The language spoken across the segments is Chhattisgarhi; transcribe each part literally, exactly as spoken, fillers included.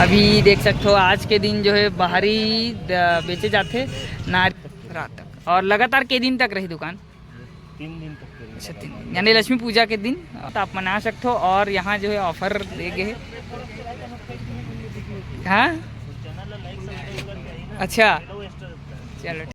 अभी देख सकते हो, आज के दिन जो है बाहरी द-, बेचे जाते नार-, रात तक। और लगातार के दिन तक रही दुकान? तीन दिन तक के लिए। अच्छा, तीन दिन, यानी लक्ष्मी पूजा के दिन। तो आप मना सकते हो। और यहाँ जो है ऑफर दे गए हैं। हाँ, अच्छा, चलो।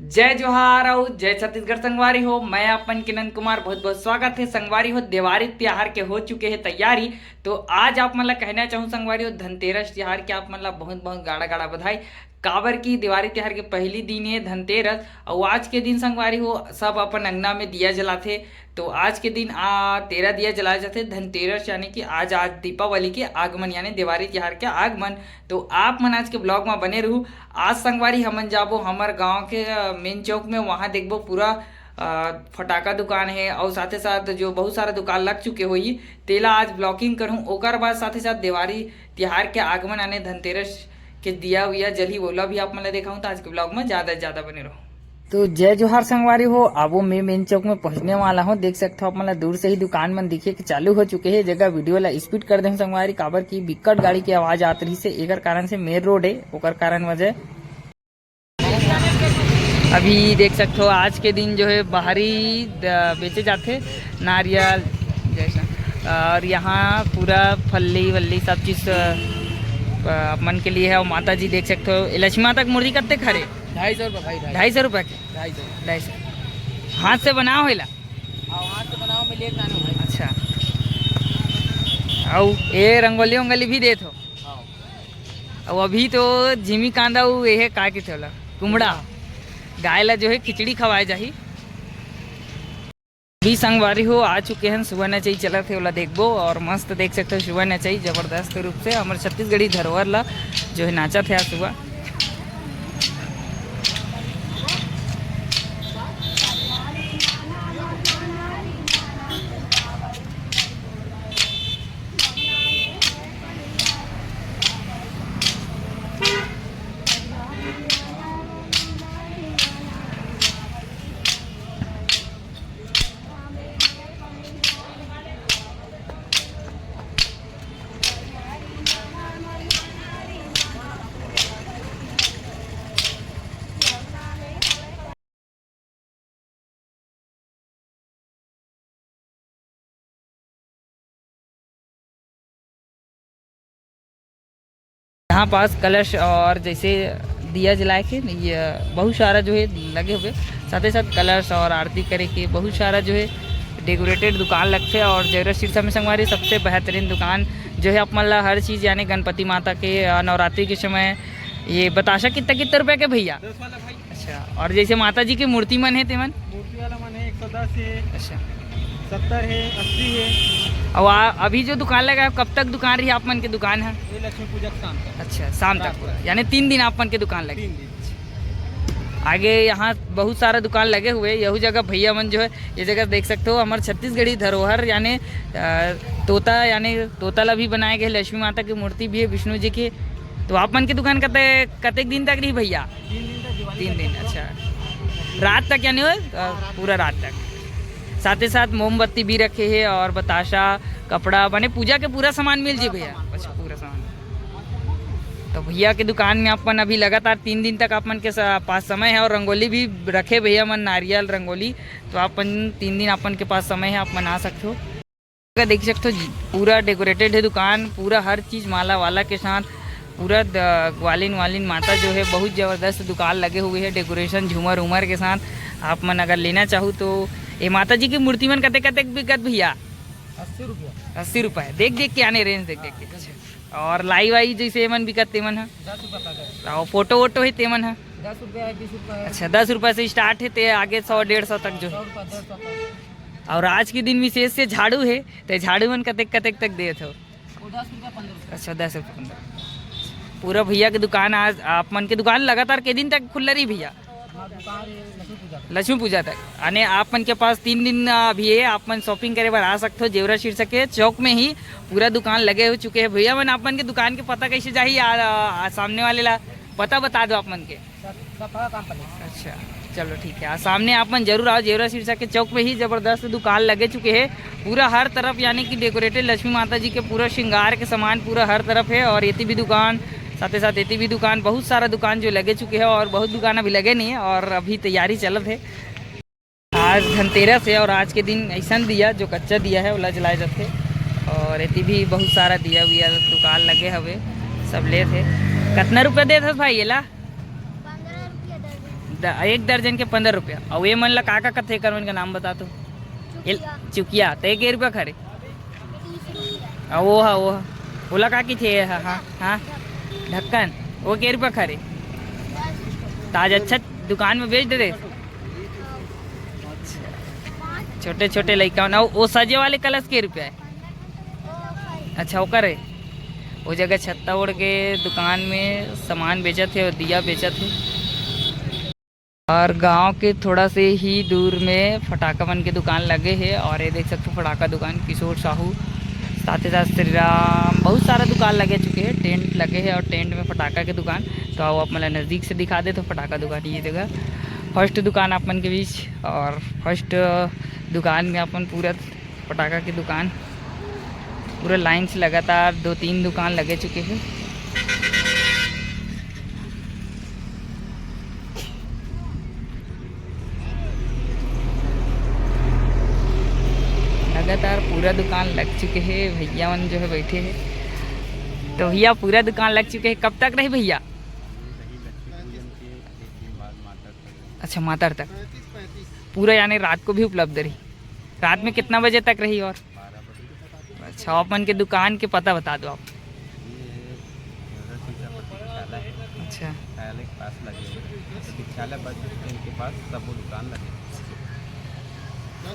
जय जोहार अउ जय छत्तीसगढ़ संगवारी हो, मैं अपन के नंद कुमार, बहुत बहुत स्वागत है संगवारी हो। देवारी त्योहार के हो चुके है तैयारी, तो आज आप मन ला कहना चाहूँ संगवारी हो, धनतेरस त्योहार के आप मन ला बहुत बहुत गाड़ा गाड़ा बधाई। काबर कि देवारी त्योहार के पहली दिन है धनतेरस, अउ आज के दिन संगवारी हो सब अपन अंगना में दिया जलाथे। तो आज के दिन आ तेरह दिया जलाए जाथे, धनतेरस यानी कि आज, आज दीपावली के आगमन यानी देवारी त्योहार के आगमन। तो आप मन आज के ब्लॉग में बने रहू। आज संगवारी हमन जाबो हमर गांव के, अ, मेन चौक में, वहां देखबो पूरा, अ, फटाका दुकान है और साथे साथ जो बहुत सारा दुकान लग चुके होई, तेला आज ब्लॉकिंग करूँ। ओकर बाद साथे साथ देवारी तिहार के आगमन आने धनतेरस के दिया उया जलही, वोला भी आप मन ला देखाऊँ। तो आज के ब्लॉग में ज्यादा से ज्यादा बने रहू। तो जय जोहार संगवारी हो, अब मैं मेन चौक में पहुंचने वाला हूँ। देख सकते हो आप मन ला दूर से ही दुकान मन दिखे के चालू हो चुके हैं। जगह वीडियो ला स्पीड कर दे संगवारी, काबर की बिकट गाड़ी की आवाज आत रही से, एकर कारण से मेन रोड है, ओकर कारण वजह। अभी देख सकते हो आज के दिन जो है बाहरी द-, बेचे जाते नारियल जैसा, और यहाँ पूरा फल्ली वल्ली सब चीज, अ, अपन के लिए है। और माता जी देख सकते हो, लक्ष्मी माता की मूर्ति कत्ते खरे? ढाई सौ रुपये भाई, ढाई सौ। ढाई सौ रुपये के? ढाई सौ। ढाई सौ। हाथ से बनाओ होला? हाँ, हाथ से बनाओ, मैं लेके आना भाई। अच्छा। अउ ये रंगोली वंगोली भी देत हो? हाँ। अउ अभी तो झिमी कांदा, वो ये है, का कहिथे ओला? कुमड़ा। गाय ला जो है खिचड़ी खवाए जाही। अभी संगवारी हो आ चुके हैं, सुबह नचई चलत है, ओला देखबो। और मस्त देख सकते हो सुबह नचई जबरदस्त रूप से हमर छत्तीसगढ़ी धरोहर ला जो है नाचत है आज सुबह। यहाँ पास कलश और जैसे दिया जलाए के ये बहुत सारा जो है लगे हुए, साथ ही साथ कलश और आरती करे के बहुत सारा जो है डेकोरेटेड दुकान लगथे। और जयरथ सिरसा में संगवारी सबसे बेहतरीन दुकान जो है आप मन ला हर चीज, यानी गणपति माता के, अ, नवरात्रि के समय ये बताशा कितना कितना रुपया के भैया? दस वाला भाई। अच्छा, और जैसे माता जी के मूर्ति मन है तेमन? मूर्ति वाला मन है एक सौ दस है। अच्छा। सत्तर है, अस्सी है। और आ, अभी जो दुकान लगा है, कब तक दुकान रही आप मन के दुकान है? ये लक्ष्मी पूजा के शाम तक। अच्छा, शाम तक रात पूरा, तक। यानी तीन दिन आप मन के दुकान लगे। तीन दिन। आगे यहाँ बहुत सारा दुकान लगे हुए, यहू जगह भैया मन जो है, ये जगह देख सकते हो, हमारे छत्तीसगढ़ी धरोहर यानी, अ, तोता, यानी तोता ला भी बनाए गए, लक्ष्मी माता की मूर्ति भी है, विष्णु जी की। तो आप मन की दुकान कते, कतेक दिन तक रही भैया? तीन दिन तक, दिवाली तीन तक दिन, चलता। अच्छा। रात तक यानी वो, अ, हाँ, रात पूरा तक। रात तक। साथ ही साथ मोमबत्ती भी रखे हैं और बताशा, कपड़ा, माने पूजा के पूरा सामान मिल जी पूरा भैया? सामान, अच्छा, पूरा। पूरा सामान। तो भैया के दुकान में अपन अभी लगातार तीन दिन तक अपन के सा-, पास समय है और रंगोली भी रखे भैया मन, नारियल रंगोली। तो अपन तीन दिन अपन के पास समय है, आप मन आ सकते हो। देख सकते हो जी, पूरा डेकोरेटेड है दुकान, पूरा हर चीज माला वाला के साथ, पूरा द-, ग्वालिन वालिन माता जो है, बहुत जबरदस्त दुकान लगे हुए हैं, डेकोरेशन झूमर उमर के साथ। आप मन अगर लेना चाहो तो ये माता जी की मूर्ति मन कते कतेक बिकत भैया? अस्सी रुपया। अस्सी रुपया, देख देख के आने, रेंज देख देख के। हाँ, जैसे। और लाई वाई जैसे एमन बिकत तेमन ह? दस रुपया पैकेट। और फोटो वोटो है तेमन ह? दस रुपया है, बीस रुपया है। अच्छा, दस रुपया से स्टार्ट है, ते आगे सौ डेढ़ सौ तक जो है। सौ रुपया, डेढ़ सौ तक। और आज के दिन विशेष से झाड़ू है, ते झाड़ू मन कतेक कतेक तक देत हो? वो दस रुपया, पन्द्रह रुपया। अच्छा, दस रुपया, पन्द्रह रुपया। पूरा भैया के दुकान आज, आप मन के दुकान लगातार के दिन तक खुला रही भैया? हमार दुकान है लक्ष्मी पूजा तक। लक्ष्मी पूजा तक। यानी आप मन के पास तीन दिन, आ, अभी है, आप मन शॉपिंग करे बर आ सकते हो। जेवरा शीर्षक के चौक में ही पूरा दुकान लगे हो चुके हैं। भैया मन, आप मन के दुकान के पता कैसे जाही? आ, आ, सामने वाले ला पता बता दो आप मन के। सत-, सतवा काम पर। अच्छा, चलो ठीक है, आज सामने आप मन जरूर आओ। जेवरा सिरसा के चौक में ही जबरदस्त दुकान लगे चुके हैं पूरा हर तरफ, यानी कि डेकोरेटेड लक्ष्मी माता जी के पूरा श्रृंगार के सामान पूरा हर तरफ है। और एती भी दुकान, साथे साथ एती भी दुकान, बहुत सारा दुकान जो लगे चुके हैं और बहुत दुकान अभी लगे नहीं है और अभी तैयारी चलत है। आज धनतेरस है और आज के दिन ऐसा दिया जो कच्चा दिया है, ओला जलाए जाथे। और एती भी बहुत सारा दिया विया दुकान लगे हवे, सब लेत हे। कतना रुपया देत हस भाई एला? पंद्रह रुपया दर्जन। द-, एक दर्जन के पंद्रह रुपया। अउ ये मन ला का का कथे, एकर मन का नाम बता तो। एल-, चुकिया। चुकिया, ते के रुपया खरे? तीस रुपया। आ, वो हा, वो हा। ओला का किथे? हाँ, हाँ, हाँ। ढक्कन। वो के रुपया खरे? दस रुपया। ताज अच्छा दुकान में बेच दे रहे। छोटे छोटे लइका मन, वो सजे वाले कलश के रुपया है? अच्छा, ओकर है। वो जगह छत्ता ओढ़ के दुकान में सामान बेचत है और दिया बेचत है। और गांव के थोड़ा से ही दूर में फटाका मन के दुकान लगे है। और ये देख सकते हो फटाका दुकान किशोर साहू, साथे साथ श्री राम, बहुत सारा दुकान लगे चुके हैं, टेंट लगे है और टेंट में फटाका के दुकान। तो आओ आप मन ला नज़दीक से दिखा दे तो फटाका दुकान ये जगह फर्स्ट दुकान आप मन के बीच। और फर्स्ट दुकान में अपन पूरा पटाखा की दुकान पूरा लाइन से लगातार दो तीन दुकान लगे चुके हैं। लगातार पूरा दुकान लग चुके हैं, भैया मन जो है बैठे हैं। तो भैया पूरा दुकान लग चुके हैं, कब तक रही भैया? अच्छा, मातर तक। पूरा यानी रात को भी उपलब्ध रही। रात में कितना बजे तक रही? और अच्छा, अपन के दुकान के पता बता दो आप। अच्छा,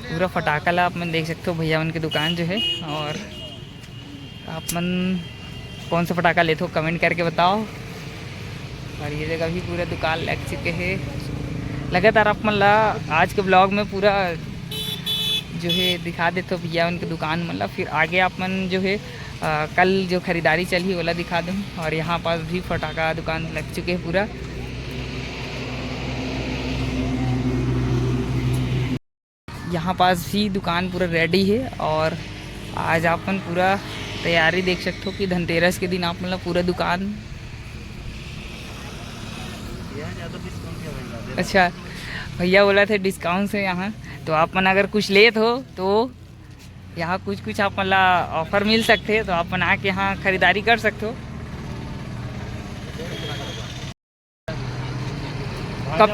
पूरा फटाका ला आप मन देख सकते हो, भैया मन के दुकान जो है। और आप मन कौन सा फटाका लेथो, कमेंट करके बताओ। और ये जगह भी पूरा दुकान लग चुके हैं। लगातार आप मन ला आज के ब्लॉग में पूरा जो है दिखा देथो भैया उनके दुकान मन ला, फिर आगे आप मन जो है अ, कल जो खरीदारी चलही ओला दिखा दूँ। और यहाँ पास भी फटाका दुकान लग चुके हैं पूरा। यहाँ पास भी दुकान पूरा रेडी है। और आज आप मन पूरा तैयारी देख सकते हो कि धनतेरस के दिन आप मतलब पूरा दुकान। अच्छा, भैया बोला थे डिस्काउंट से यहाँ, तो आप मन अगर कुछ लेत हो तो यहाँ कुछ कुछ आप मन ला ऑफर मिल सकते हैं, तो आप मन आके यहाँ खरीदारी कर सकते हो। कब?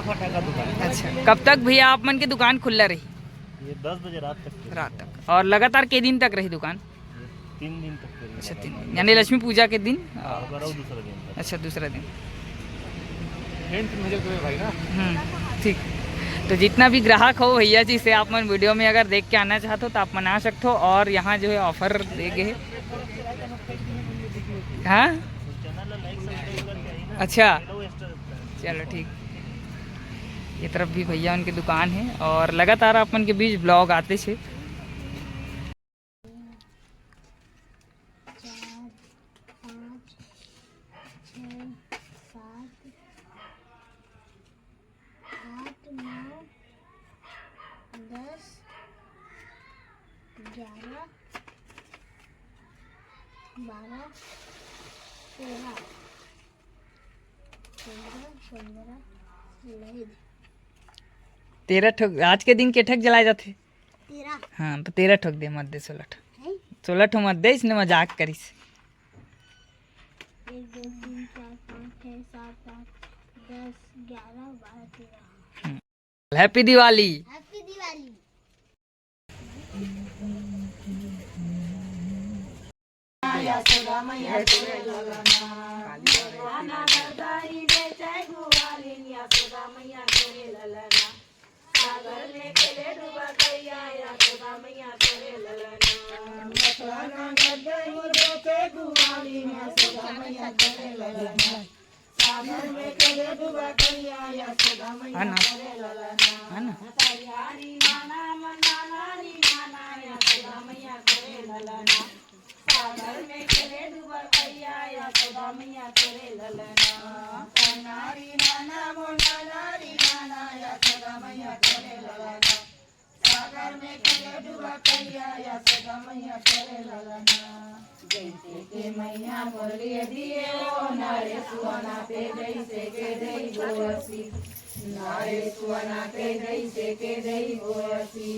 अच्छा, कब तक भैया आप मन के दुकान खुला रही? ये दस बजे रात तक के। रात तक। और लगातार के दिन तक रही दुकान? ये तीन दिन तक के रही। अच्छा, तीन दिन, यानी लक्ष्मी पूजा के दिन? हाँ, और दूसरा दिन तक। अच्छा, दूसरा दिन। हम्म, ठीक। तो जितना भी ग्राहक हो भैया जी से आप मन वीडियो में अगर देख के आना चाहते हो तो आप मन आ सकते हो। और यहाँ जो है ऑफर दे गए हैं। हाँ, अच्छा, चलो ठीक। ये तरफ भी भैया उनके दुकान है और लगातार आप मन के बीच ब्लॉग आते छे। चार, पाँच, छः, सात, आठ, नौ, दस, ग्यारह, बारह, तेरह, चौदह, पंद्रह, सोलह। तेरह ठो आज के दिन के ठक जलाए जाथे? तेरह। हाँ, तो तेरह ठोक दे, मत दे सोलह ठो। हैं? सोलह ठो मत दे, इसने मजाक करिस। एक, दो, तीन, चार, पाँच, छः, सात, आठ, दस, ग्यारह, बारह, तेरह। Happy Diwali। Happy Diwali। है ना? है ना? यशोदा मैया तोरे ललना, नारी नाना मोना नारी नाना, यशोदा मैया तोरे ललना। सागर में खेले डूबा कहिया, यशोदा मैया तोरे ललना। जैसे के मैया बोलिए दिए ओ नारे सुअना पे, जैसे के दई बोसी। नारे सुअना के जैसे के दई बोसी।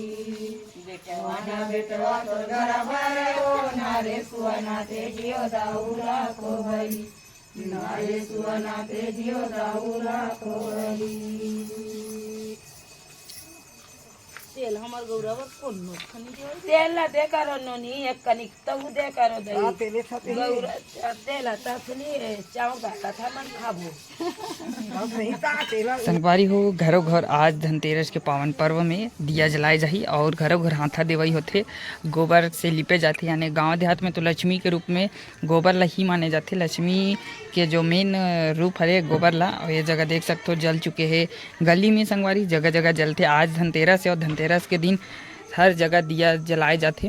बेटवा ना बेटवा तोर घर भरे ओ नारे सुअना ते जियो दाऊला को बली। नारे सुअना ते जियो दाऊला को बली। तेल हमर गौरा बर कोन नोट खनी देवल? तेल ला दे करो नोनी, एक कनिक तहु दे करो दई। हाँ, तेले था तेले। गौरा तेल ला तसली चाव का कथा मन खाबो। बस नहीं था, तेला। संगवारी हो, घरों घर आज धनतेरस के पावन पर्व में दिया जलाए जाही और घरों घर हाथा देवई होथे, गोबर से लिपे जाथे। यानी गांव देहात में तो लक्ष्मी के रूप में गोबर ला ही माने जाथे, लक्ष्मी के जो मेन रूप हरे गोबर ला। और ये जगह देख सकथो, जल चुके हे गली में संगवारी, जगह जगह जलथे। आज धनतेरस हे और धनतेरस के दिन हर जगह दिया जलाए जाथे।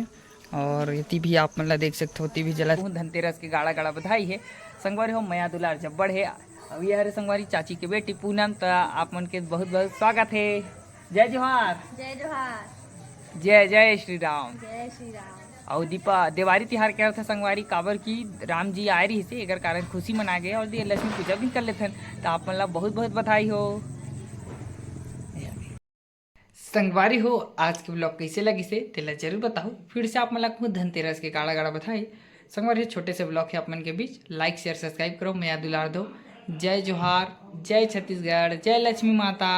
और एती भी आप मन ला देख सकथो, ओती भी जलत। बहुत धनतेरस के गाड़ा गाड़ा बधाई हे संगवारी हो, मया दुलार जब्बड़ हे। अउ ये हरे संगवारी चाची के बेटी पूनम, त आप मन के बहुत बहुत स्वागत हे। जय जोहार। जय जोहार। जय जय श्री राम। जय श्री राम। अउ दीपा देवारी तिहार के अर्थ संगवारी, काबर कि राम जी आए रहिस हे, एकर कारण खुशी मना गए और दिए लक्ष्मी पूजा भी कर लेथन। त आप मन ला बहुत बहुत बधाई हो। संगवारी हो, आज के ब्लॉग कैसे लगिस हे, तेला जरूर बताओ। फिर से आप मन ला कहूँ धनतेरस के गाड़ा गाड़ा बधाई। संगवारी हो, छोटे से ब्लॉग हे आप मन के बीच, लाइक शेयर सब्सक्राइब करो, मया दुलार दो। जय जोहार, जय छत्तीसगढ़, जय लक्ष्मी माता।